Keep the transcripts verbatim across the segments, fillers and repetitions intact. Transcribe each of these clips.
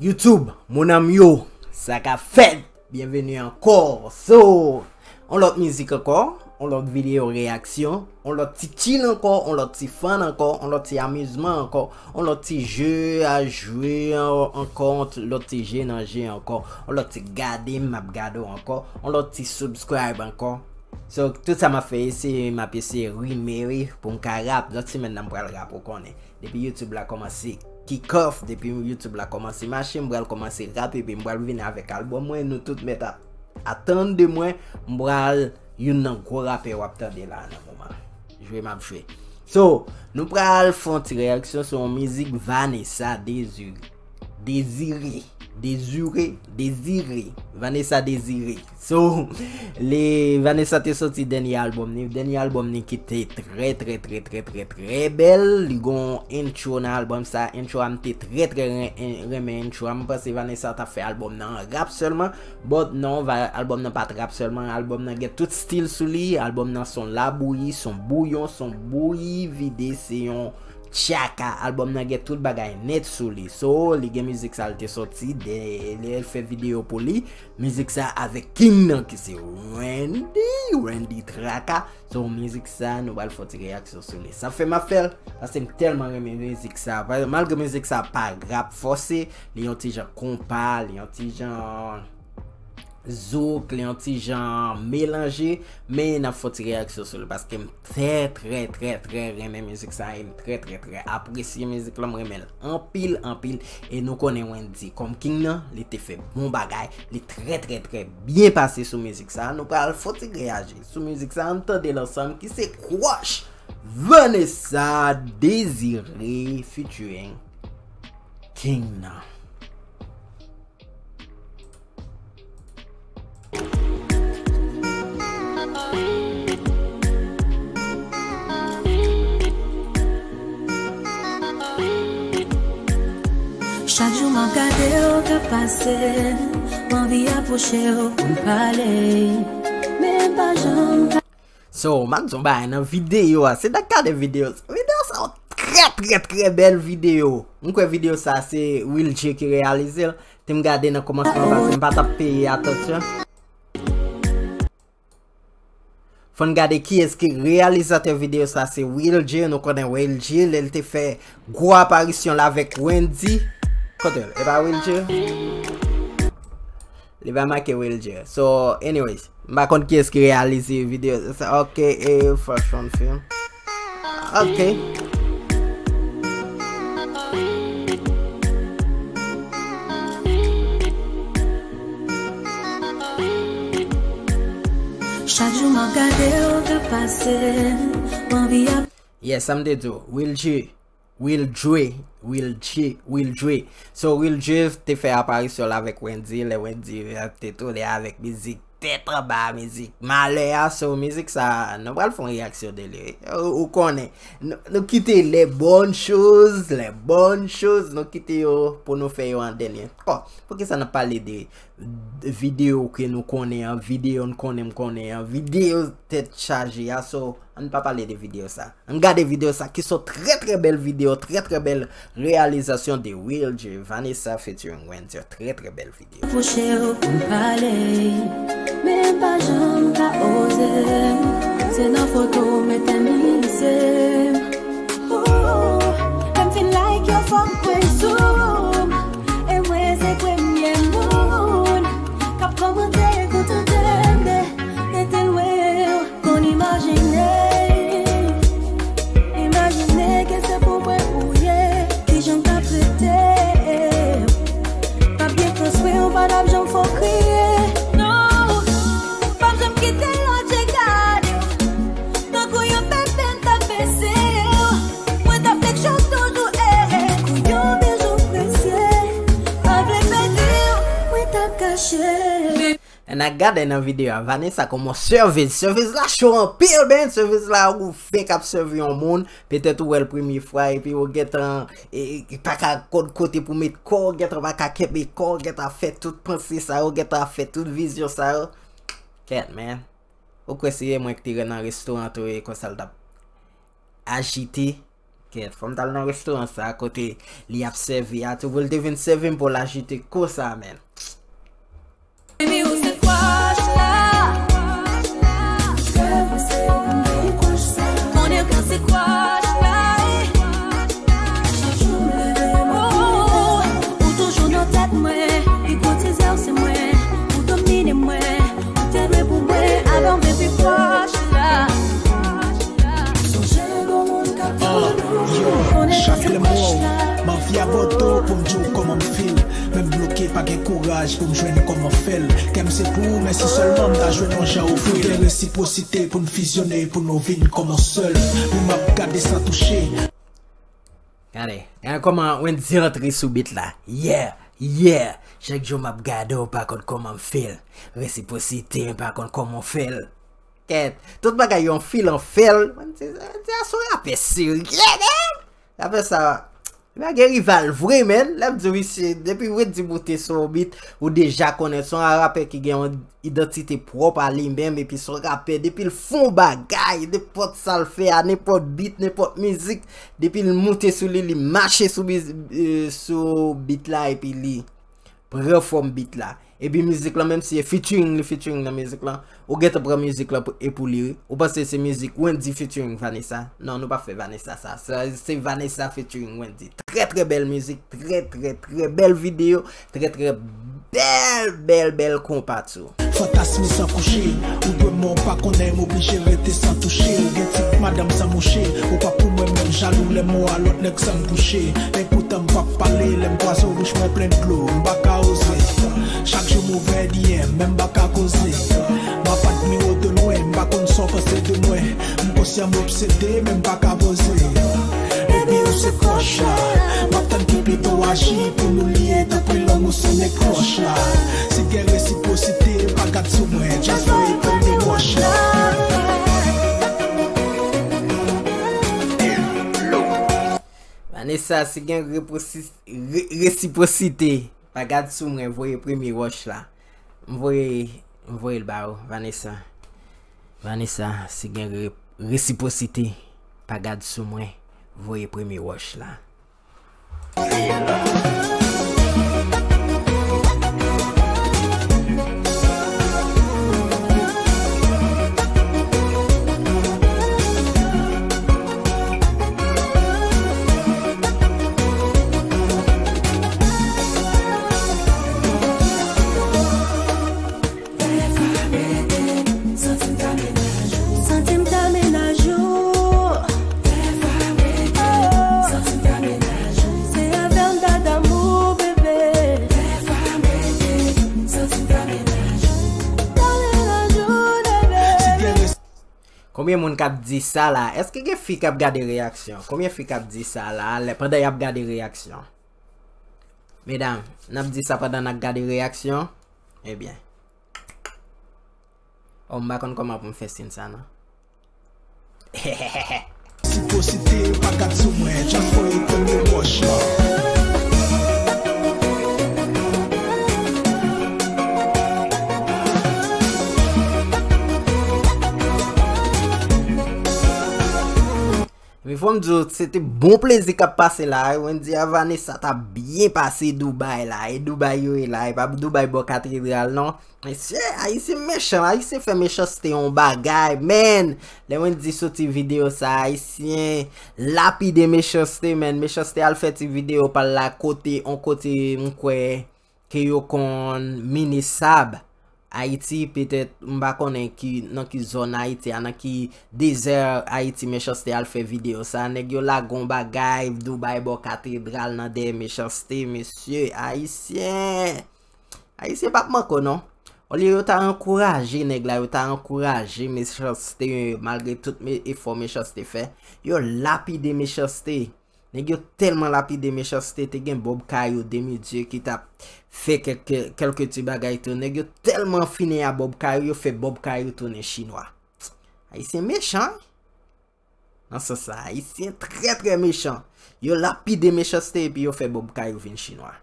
YouTube, mon ami yo, sa ka fèt? Byenveni ankò. So, on lòt mizik ankò, on lòt videyo reyaksyon, on lòt ti chill ankò, on lòt ti fun ankò, on lòt ti amizman ankò, on lòt ti jeu a jwe an-, ankò, on lòt ti jeu nan jeu ankò, on lòt ti gade m ap gade w ankò, on lòt ti subscribe ankò. So, tout sa m ap fè, se m ap eseye rime wi, pou m ka rap. Lòt semèn nan m pral rap, ou konnen. Depi YouTube la kòmanse kick off, depi YouTube la kòmanse mache, m pral kòmanse rap, epi m pral vin avèk albòm mwen, nou tout mèt a, atann de mwen, m pral youn nan gwo rapè w ap tande la nan moman. Jwe m ap jwe. So, nou pral fè yon ti reyaksyon sou yon mizik Vanessa Désiré. Désiré. Désiré. Désiré. Vanessa Désiré. So, li, Vanessa te soti dènye albòm li. Dènye albòm li ki te trè, trè, trè, trè, trè, trè bèl. Li gon intro nan albòm sa. Intro a m te trè, trè ren-, renmen intro a. M panse Vanessa t ap fè albòm nan an rap sèlman. But non, va-, albòm nan pa t rap sèlman. Albòm nan gen tout stil sou li. Albòm nan se yon labouyi, se yon bouyon, se yon bouyi vide, se yon tchaka. Albòm nan gen tout bagay nèt sou li. So, li gen mizik sa l te soti, de, lè l fè videyo pou li. Mizik sa avèk King nan ki se Wendy, Wendy Traka. So, mizik sa, nou pral fè yon ti reyaksyon sou li. Sa fè m ap fè l, paske m tèlman renmen mizik sa. Pa-, malgre mizik sa pa rap fòse, li yon ti jan konpa, li yon ti jan zouk, li yon ti jan melanje, men n ap fè yon ti reyaksyon sou li, paske m trè, trè, trè, trè renmen mizik sa, e m trè, trè, trè apresye mizik la, m renmen l anpil, anpil, e nou konnen Wendy kòm King nan, li te fè bon bagay, li trè, trè, trè byen pase sou mizik sa, nou pral fè yon ti reyaji sou mizik sa, ann tande l ansanm, ki se Crush, Vanessa Désiré featuring King nan. Chak jou m ap gade w k ap pase, m anvi apwoche w pou n pale, men m pa janm ka. So, m ap di w yon bagay nan videyo a. Se dak gade videyo sa. Videyo sa yon trè, trè, trè bèl videyo. M kwè videyo sa se Will J ki reyalize l. Te m gade nan kòmansman paske m pa t ap peye atansyon. Fò n gade kiyès ki reyalizatè videyo sa, se Will J. Nou konnen Will J, lè l te fè gwo aparisyon l avèk Wendy. Kote l? E pa Will J? Li pa make Will J. So, anyways, m pa konn kiyès ki reyalize videyo sa. Ok, e Fashion Film. Ok. Chak jou m ap gade w k ap pase, m anvi ap. Yes, sa m te di w. Will J. Will J, Will J, Will J. So, Will J te fè aparisyon l avèk Wendy, lè Wendy te tounen avèk mizik Tèt anba, mizik malè a. So, mizik sa, nou pral fè yon reyaksyon de li. Ou, ou konnen, nou, nou kite les bonnes choses, les bonnes choses, nou kite yo pou nou fè yo an dènye. Bon, poukisa n ap pale de, de videyo ke nou konnen an, videyo n konnen m konnen an, videyo tèt chaje a. So, ann pa pale de videyo sa. Ann gade videyo sa ki se yon trè, trè bèl videyo, trè, trè bèl reyalizasyon de Will J, Vanessa featuring Wendy. Trè, trè bèl videyo. Pwoche w pou n pale, men m pa janm ka oze. Se nan foto w mete m glise. Ooh, lè m fin like yo, fò m kwè sou m. E mwen se premye moun k ap kòmante, koute tande. Rete lwen w, konn imajine. Imajine ke se pou mwen ou ye. Kijan m t ap rete? M t ap byen transparent, m pa t ap janm fè w kriye. Non, m p ap janm kite lòt je gade w. Tankou yon bebe m t ap bese w. Mwen t ap make sure w toujou ere. Kou yon bijou presye, m pa vle pèdi w. Mwen t ap kache. N a gade nan videyo a, Vanessa kòman service. Service la cho anpil, man. Service la ou fenk ap sèvi yon moun. Petèt ou wè l premye fwa, epi ou gentan e, e, pa ka konn kote pou met kò w, gentan pa ka kenbe kò w, gentan ap fè tout panse sa yo, gentan ap fè tout vizyon sa yo. Kèt, man. Ou kwè si e mwen ki te nan restoran tou e konsa l t ap ajite. Kèt, fò m t al nan restoran sa kote li ap sèvi a tou pou l te vin sèvi m pou l ajite konsa, man. Baby, ou se crush la. Konnen ou se crush la. Chak jou m leve m ap panse w. Ou toujou nan tèt mwen. Pi gwo tizè w se mwen. Ou domine mwen. Ou te dwe pou mwen. Avan m vin pi pwòch la. Sonje gon moun k ap tann ou. Konnen ou se crush la. Yo, chak lè m wè w, m anvi abòde w pou m di w kòman m feel. Men m bloke, pa gen kouraj pou m jwenn kòman fè l. Kè m se pou ou, men si sèlman m ta jwenn yon jan ou feel. Gen resipwosite pou n fizyone, pou nou vin kòm yon sèl. Men m ap gade san touche. Gade, gade kòman Wendy antre sou beat la. Yeah, yeah. Chak jou m ap gade w, pa konn kòman m feel. Resipwosite, pa konn kòman w feel. Kèt, tout bagay yon fil an fèl. Mwen di, Wendy a se yon rapè serye, man. Rapè sa, li pa gen rival vre, man. Lè m di w, misye, depi Wendy moute sou yon beat, ou deja konnen se yon rapè ki gen yon idantite pwòp a li menm, epi se yon rapè, depi l fè yon bagay, nenpòt sa l fè a, nenpòt beat, nenpòt mizik, depi l moute sou li, li mache sou miz-, eh, sou beat la, epi li pran fòm beat la. Epi mizik lan, menm si e featuring, li featuring nan mizik lan, ou gentan pran mizik lan pou, e pou li, wi. Ou panse se mizik Wendy featuring Vanessa? Non, nou pa fè Vanessa sa. Se, se Vanessa featuring Wendy. Trè, trè bèl mizik, trè, trè, trè bèl videyo, trè, trè bèl, bèl, bèl konpa tou. Fantasme san kouche, ou dwe mò, pa konnen m oblije rete san touche. Ou gen tip madanm san mouche, ou pa pou mwen menm jalou lè m wè lòt nèg san m touche. Epoutan m p ap pale, lè m kwaze w bouch mwen plen dlo, m pa ka oze. Chak jou m ouvè D M, men m pa ka koze. M ap admire w de lwen, m pa konn sa w panse de mwen. M konsyan m obsede, men m pa ka poze. Baby, ou se crush la. M ap tann ki pito w aji pou nou lye tankou lanmou se nekroch la. Si gen resipwosite, pa gad sou mwen, just voye premye wòch la. Vanessa, si gen reposi-, re-, resipwosite, pa gad sou mwen, voye premye wòch la. M voye, m voye l ba ou, Vanessa. Vanessa, si gen re-, resipwosite, pa gad sou mwen, voye premye wòch la. Santi m ta mennaj ou. Se avè w m ta damou, bebe. Ta mennaj ou, bebe. Konbyen moun k ap di sa la? Èske gen fi k ap gade reyaksyon? Konbyen fi k ap di sa la, lè, pandan y ap gade reyaksyon? Medam, n ap di sa pandan n ap gade reyaksyon? Ebyen. Oh, m pa konn kòman pou m fè siy sa, non. Si posite, pa gad sou mwen, just voye premye wòch la. Men fò m di w, se te bon plezi k ap pase la, wi. Wendy a Vanessa t ap byen pase Dubai la. E Dubai yo ye la, e pa Dubai bò katedral, non. Mesye, Ayisyen mechan, Ayisyen fè mechanste yon bagay, man. Lè Wendy soti videyo sa, Ayisyen lapide mechanste, man. Mechanste al fè ti videyo pa l la kote, on kote, m kwè, ke yo konn mine sab. Ayiti, petèt, m pa konnen ki, nan ki zòn Ayiti a, nan ki dezè Ayiti, Mechanste al fè videyo sa. Nèg yo lage yon bagay, Dubai bò katedral nan dèyè Mechanste, mesye, Ayisyen. Ayisyen p ap manke w, non. Olye yo ta ankouraje nèg la, yo ta ankouraje Mechanste, malgre tout me-, efò Mechanste fè. Yo lapide Mechanste. Nèg yo tèlman lapide Mechanste, te gen Bob Kayou, Demi Dieu ki t ap fè kèlke, kèlke ti bagay tou. Nèg yo tèlman fini a Bob Kayou, yo fè Bob Kayou tounen chinwa. Ayisyen mechan, wi. Nan sans sa, Ayisyen trè, trè mechan. Yo lapide Mechanste epi yo fè Bob Kayou vin chinwa.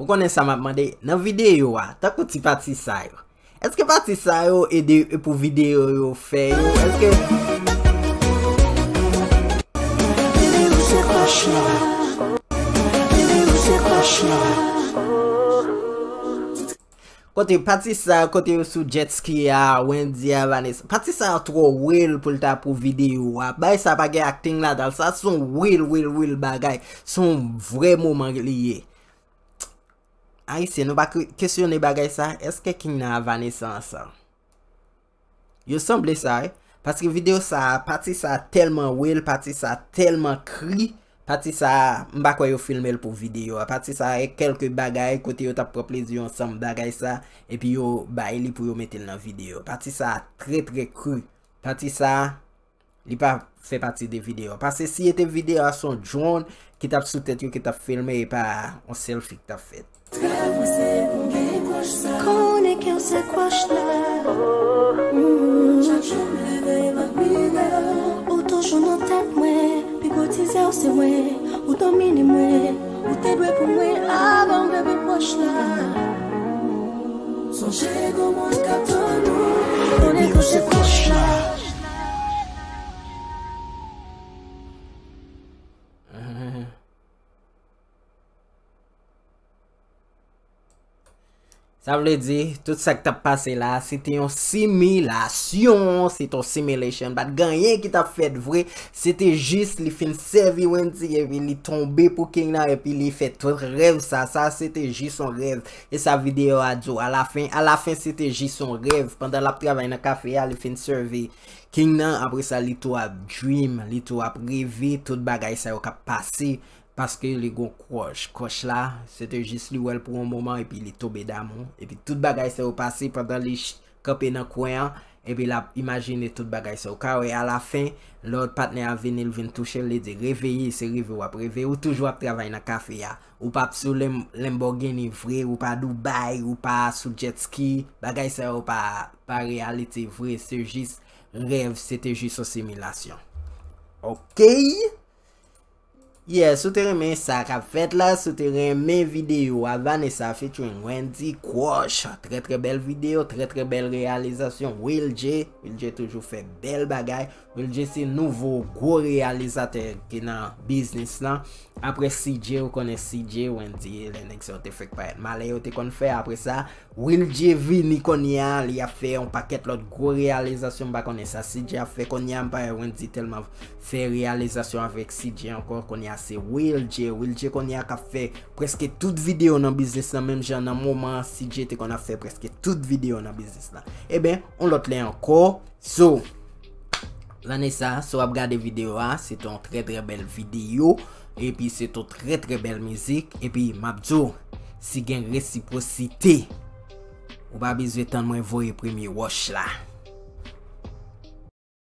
Ou konnen sa m ap mande? Nan videyo a, tankou ti pati sa yo, èske pati sa yo ede pou videyo yo fè yo? Èske Kote pati sa, kote yo sou jet ski a, Wendy a, Vanessa. Pati sa twò real pou l ta pou videyo a. Bagay sa pa gen acting ladan l. Sa se yon real, real, real bagay. Se yon vrè moman li ye. Ayisyen, nou pa ke-, kesyone bagay sa. Èske Kingna a Vanessa ansanm? Yo sanble sa, wi. Paske videyo sa, pati sa tèlman real, pati sa tèlman kri, pati sa, m pa kwè yo filme l pou videyo a. Pati sa, e kèlke bagay kote yo t ap pran plezi yo ansanm bagay sa, epi yo bay li pou yo mete l nan videyo. Pati sa trè, trè kri. Pati sa, li pa fè pati de videyo a. Paske si e te videyo a, se yon drone ki t ap sou tèt yo, ki t ap filme, e pa yon selfie ki t ap fèt. Konnen ke w se crush la. Mm. Chak jou m leve, m admire w. Ou toujou nan tèt mwen. Pi gwo tizè w se mwen. Ou domine mwen. Ou te dwe pou mwen avan m vle pi pwòch la. Sonje gon moun k ap tann ou. Konnen ke w se crush la. Sa vle di, tout sa k t ap pase la, se te yon similasyon, se te yon simulation. Pa t gen anyen ki t ap fèt vre, se te jis li fin sèvi Wendy, epi li tonbe pou King nan, epi li fè tout rèv sa, sa se te jis yon rèv. E sa videyo a di w, alafen, alafen se te jis yon rèv. Pandan l ap travay nan kafe a, li fin sèvi King nan, apre sa li tou ap dream, li tou ap reve, tout bagay sa yo k ap pase. Paske li gon crush. Crush la, se te jis li wè l pou yon moman, epi li tonbe damou. Epi tout bagay sa yo pase pandan li ch-, kanpe nan kwen an, epi l ap imajine tout bagay sa yo. Ou ka wè alafen, lè patnè a vini, l vin touche l, li di, "Reveye, se reve w ap reve, ou toujou ap travay nan kafe a. Ou p ap sou Lam-, Lamborghini vre, ou pa Dubai, ou pa sou jet ski." Bagay sa yo pa, pa reyalite vre, se jis rèv, se te jis yon similasyon. Ok? Yeah, si w te renmen sa k ap fèt la, si w te renmen videyo a, Vanessa featuring Wendy, Crush, trè trè bèl videyo, trè trè bèl reyalizasyon. Will J, Will J toujou fè bèl bagay. Will J se nouvo gwo reyalizatè ki nan biznis lan. Apre C J, ou konnen C J, Wendy, lè nèg sa yo te fèk parèt. Malè yo te konn fè, apre sa, Will J vini kounye a, li ap fè yon pakèt lòt gwo reyalizasyon, m pa konnen sa C J ap fè kounye a, m pa wè Wendy tèlman fè reyalizasyon avèk C J ankò, kounye a se Will J, Will J kounye a k ap fè prèske tout videyo nan biznis lan, menm jan nan moman an C J te konn ap fè prèske tout videyo nan biznis lan. Eben, yon lòt lè ankò, so, Vanessa, si w ap gade videyo a, se te yon trè trè bèl videyo, epi se te yon trè trè bèl mizik, epi m ap di w, si gen resipwosite, ou pa bezwen tann mwen voye premye wòch la.